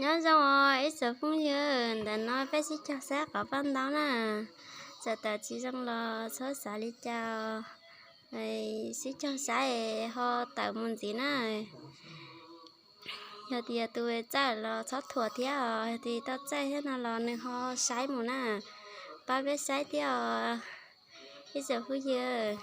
Nyob zoo os ib tsoom phooj ywg, ntawm no peb sib caug saib qhov paj ntaub na. Txawm tawm tsis zoo los txhob xav li cas, sib caug saib ho tawm mus ntxiv na. Yog tias tus txawj los txhob thuam thiab os, yog tias tau txawj thiab no los nws ho saib mus na. Pab peb saib thiab os ib tsoom phooj ywg.